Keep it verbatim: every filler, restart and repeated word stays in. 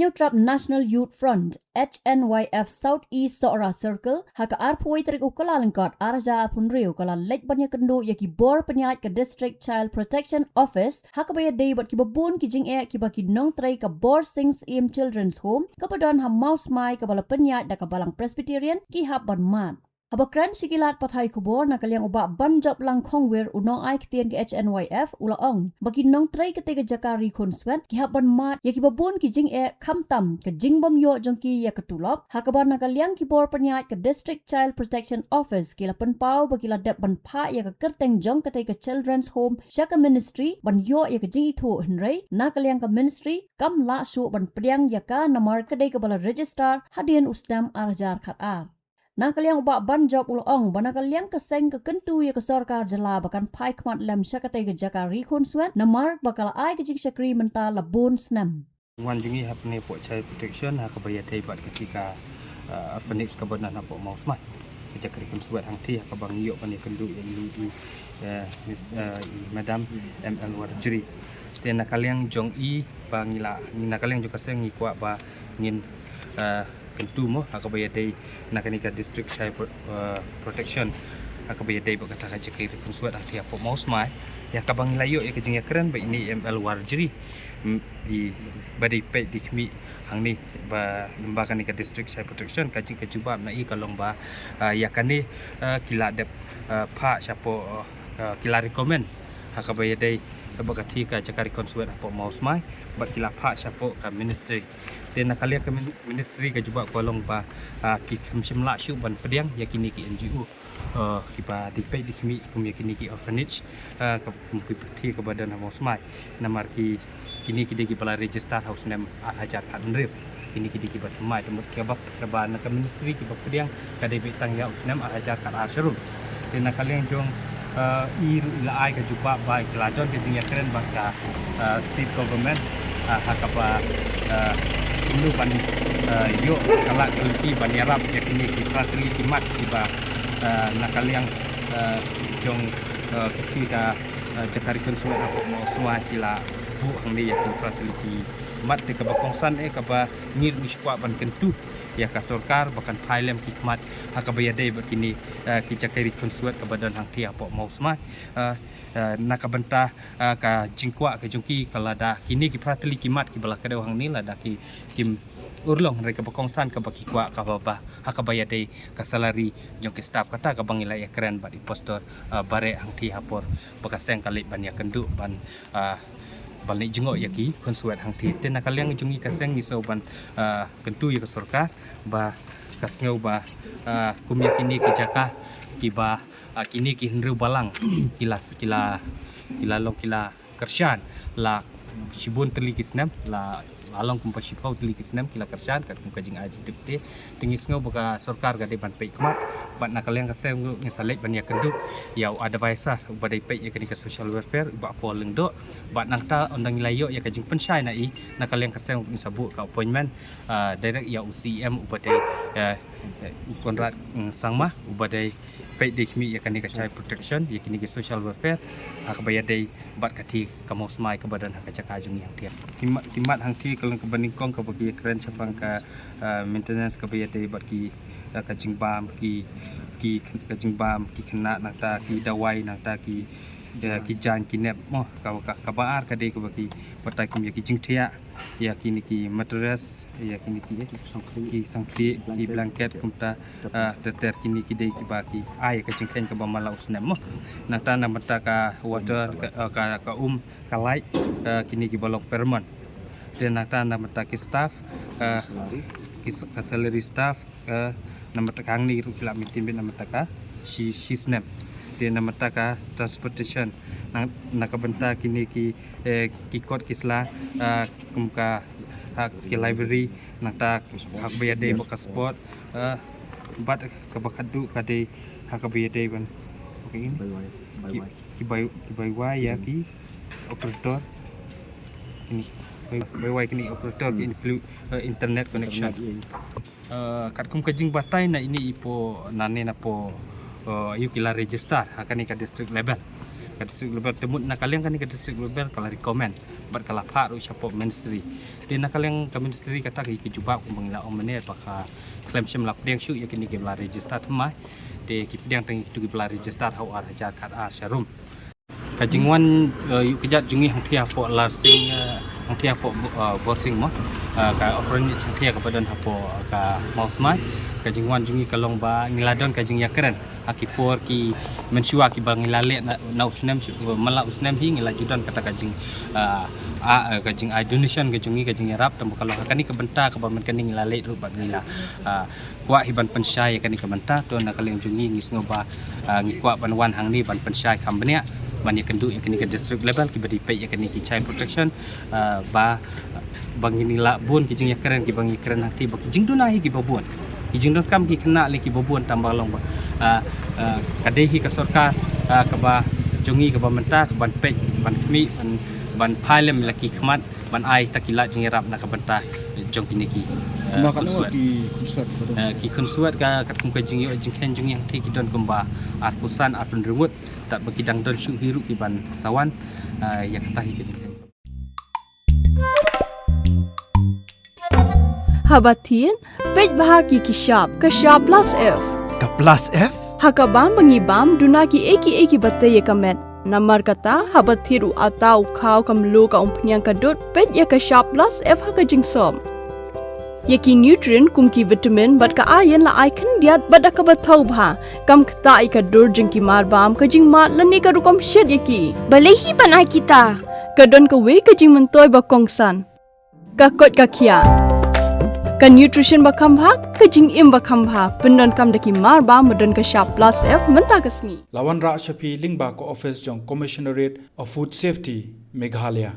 Hynñiewtrep National Youth Front, H N Y F South East Sohra Circle, ha ka arphew tarik u Kyllalyngkot, ar hajar arphew hynriew, ka la leit ban ïakynduh ïa ki bor pynïaid ka District Child Protection Office, ha kaba ïadei bad kiba bun ki jingeh kiba ki nongtrei ka Borsing Syiem Children's Home, kaba don ha Mawsmai, kaba la pynïaid da ka Balang Presbyterian, ki hap ban mad. Haba kren sha ki lad pathai khubor na ka liang u Bah Banjoplang Khongwir, u nongai ktien ka H N Y F, u la ong ba ki nongtrei katei ka jaka ri khunswet ki hap ban mad ïa kiba bun ki jingeh, khamtam ka jingbym ïoh jong ki ïa ka tulop, ha kaba na ka liang ki bor pynïaid ka District Child Protection Office ki la pynpaw ba ki la dep ban phah ïa ka kyrteng jong katei ka Children's Home sha ka Ministry ban ïoh ïa ka jingithuh, hynrei na ka liang ka Ministry kam lah shuh ban pdiang ïa ka namar ka dei kaba la register hadien u snem ar hajar khatar. Na ka liang u Bah Banjop u la ong ba na ka liang ka seng ka kyntu ïa ka sorkar jylla ba kan phai khmat lem sha katei ka jaka ri khunswet namar ba ka la ai ka jingshakri mynta la bun snem. Wan jong ngi hapdeng Child Protection ha kaba ïadei bad katei ka, uh, orphanage kaba don hapoh Mawsmai, ka jaka ri khunswet hangtei, ha kaba ngi ïoh ban ïakynduh ïa i, uh, Miss, uh, i Madam M L Warjri. Te na ka liang jong i ba ngi la, na ka liang jong ka seng ngi kwah ba ngin, uh, kyntu mo ha kaba ïadei na kane ka District Child Pro-, uh, Protection, ha kaba ïadei bad kata ka jaka ri khunswet hangtei hapoh Mawsmai. Ïa kaba ngi la ïoh ïa ka jingïakren ba ine i M L Warjri, mm, i ba dei peit dei khmih hangne ba, ba kane ka District Child Protection, ka jing ka jubab na i ka long ba, uh, ïa kane, uh, ki la dep, uh, phah shapoh, uh, ki la recommend ha kaba ïadei bad katei ka jaka ri khunswet hapoh Mawsmai, bad ki la phah shapoh ka Ministry. Te na ka liang ka min-, Ministry ka jubab ka long ba, ah, kim shym lah shuh ban pdiang ïa kine ki N G O, uh, kiba dei peit dei khmih kum ïa kine ki orphanage, uh, ka, kum ki pyrthei kaba don ha Mawsmai. Namar ki, kine ki dei kiba la register ha u snem ar hajar khathynriew. Kine ki dei kiba thymmai, te mut kaba, kaba na ka Ministry kiba pdiang ka dei beit tang ïa u snem ar hajar khatar sha rud. Te na ka liang jong, uh, i ruh i la ai ka jubab ba ki la don ka jingïakren bad ka, uh, State Government, uh, ha kaba, uh, kumno ban, uh, ïoh ka lad ka lynti ban ïarap ïa kine ki phra tylli ki mat kiba, uh, na ka liang, uh, jong, uh, katei ka, uh, jaka ri khunswet hapoh Mawsmai ki la buh hangne ïa ki phra tylli ki mat. Te kaba kongsan eh kaba ngi ruh ngi shu kwah ban kyntu ïa ka sorkar ba kan phai lem ki khmat ha kaba ïadei bad kine, uh, ki jaka ri khunswet kaba don hangtei hapoh Mawsmai. Uh, uh, na ka bynta, uh, ka jingkwah ka jong ki, ka lada kine ki phra tylli ki mat kiba la kdew hangne lada ki, kim urlong, hynrei kaba kongsan kaba ki kwah kaba ba ha kaba ïadei ka salary jong ki staff, kata kaba ngi la ïakren bad i Pastor, uh, Bareh hangtei ha por ba ka seng ka leit ban ïakynduh ban, uh, ban leit jngoh ïa ki khunswet hangtei. Te na ka liang jong ngi ka seng ngi sngew ban, uh, kyntu ïa ka sorkar ba ka sngew ba, uh, kum ïa kine ki jaka kiba, ah, kine ki hynriew balang ki la, ki la, ki la long ki la kyrshan la shibun tylli ki snem, la, la long kumba shiphew tylli ki snem ki la kyrshan katkum ka jingai jingtip. Te ngi sngew ba ka sorkar ka dei ban peit khmat, bad na ka liang ka seng ngi sa leit ban ïakynduh ïa u advisor uba dei peit ïa kane ka social welfare, u Bah Paul Lyngdoh, bad nangta ynda ngi la ïoh ïa ka jingpynshai na i, na ka liang ka seng ngi sa buh ka appointment, ah, direct ïa u C E M uba dei, eh, eh, Conrad, mm, Sangma, uba dei peit dei khmih ïa kane ka child protection, ïa kine ki social welfare, ha kaba ïadei bad katei ka Mawsmai kaba don ha ka jaka jong ngi hangtei. Ki ma-, ki mat hangtei ka long kaba nyngkong kaba ki ïakren shaphang ka, eh, maintenance kaba ïadei bad ki, eh, ka jingbam ki, ki, ka jingbam ki khynnah, nangta ki dawai, nangta ki, eh, ki jaiñ ki nep mo, ka, ka, kaba ar ka dei kaba ki batai kum ïa ki jingthiah, ïa kine ki mattress, ïa kine ki, eh, ki sangkhlieh, ki blanket, kumta, ah, ter ter kine ki dei kiba ki ai ka jingkheiñ kaba man la u snem mo. Nangta na bynta ka water, ka, ah, ka, ka um, ka light, ah, kine kiba long paramount. Te nangta na bynta ki staff, ah, ki s-, ka salary staff, eh, na bynta ka hangne ruh ki la maintain beit na bynta ka shi, shi snem. Te na bynta ka transportation, na, na ka bynta kine ki, eh, ki kot ki sla, eh, kum ka, ha, ki library, nangta ha kaba ïadei bad ka sport, eh, bad kaba khadduh ka dei ha kaba ïadei ban, okay, ki, ki bai, ki bai wai ïa ki operator. Kine, bai, bai wai kine operator ki include, eh, internet connection. Eh, katkum ka jingbatai na ine i por, nangne na por, eh, ïa ki la register ha kane ka district level. Ka district level, te mut na ka liang kane ka district level ka la recommend bad ka la phah ruh shapoh ministry. Te na ka liang ka ministry kata ka jubab kumba ngi la ong mynne ba ka khlem shym la pdiang shuh ïa kine kiba la register thymmai. Te ki pdiang tang ïa kito kiba la register ha u ar hajar khatar sharum. Ka jingwan, eh, ïuh kjat jong ngi hangthie hapoh Larsing, eh, hangthie hapoh Bo-, eh, Borsing mo. Eh, ka offering hangthie kaba don hapoh ka Mawsmai. Ka jingwan jong ngi ka long ba ngi la don ka jingïakren ha ki por ki mynshuwa kiba ngi la leh na, na u snem shu-, man la u snem hi ngi la ju don kata ka jing, ah, ah, eh, ka jingai donation ka jong ngi, ka jingïarap, tang ba ka long ha kane ka bynta kaba mynta kane ngi la leh ruh bad ngi la, ah, kwah hi ban pynshai ïa kane ka bynta. To na ka liang jong ngi ngi sngew ba, ah, ngi kwah ban wan hangne ban pynshai kham bniah ban ïakynduh ïa kane ka district level kiba dei peit ïa kane ki child protection, ah, ba, ba ngin ïa lah bun ki jingïakren kiba ngi kren hangthie ba ki jingduna hi kiba bun. Ki jingdonkam ki khynnah lei kiba bun tang ba long ba, ah, ah, ka dei hi ka sorkar, ah, kaba jong ngi kaba mynta ka ban peit, ban khmih, ban, ban phai lem la ki khmat, ban ai ta ki lad jingïarap na ka bynta jong kine ki, ah, khynnah khynswet. Ki khynswet ba don. Ah, ki khynswet ka katkum ka jingïoh jingkheiñ jong ngi hangthie ki don kumba arphew san arphew hynriew ngut, tad ba ki dang don shuh hi ruh ki ban sa wan, ah, ïa kata hi ka jingkheiñ. Haba thied, peit bha ki ki shap, ka shap plus F. Ka plus F? Ha ka bam ba ngi bam, duna ki ei ki ei kiba tei ïa ka met. Namar kata, haba thied u atta, u khaw, ka mluh, ka umphniang, ka dud, peit ïa ka shap plus F ha ka jingsop. Ïa ki nutrient kum ki vitamin bad ka iron la ai khyndiat bad da kaba thaw bha. Kam ktah ïa ka dur jong ki marbam, ka jingmad lane ka rukom shet ïa ki. Balei hi ban ai kita? Ka don kawei ka jingmyntoi ba kongsan. Ka koit ka khiah. Ka nutrition ba kham bha, ka jingim ba kham bha. Pyndonkam da ki marbam ba don ka shap plus F mynta ka sngi. La wanrah sha phi lyngba ka office jong Commissionerate of Food Safety, Meghalaya.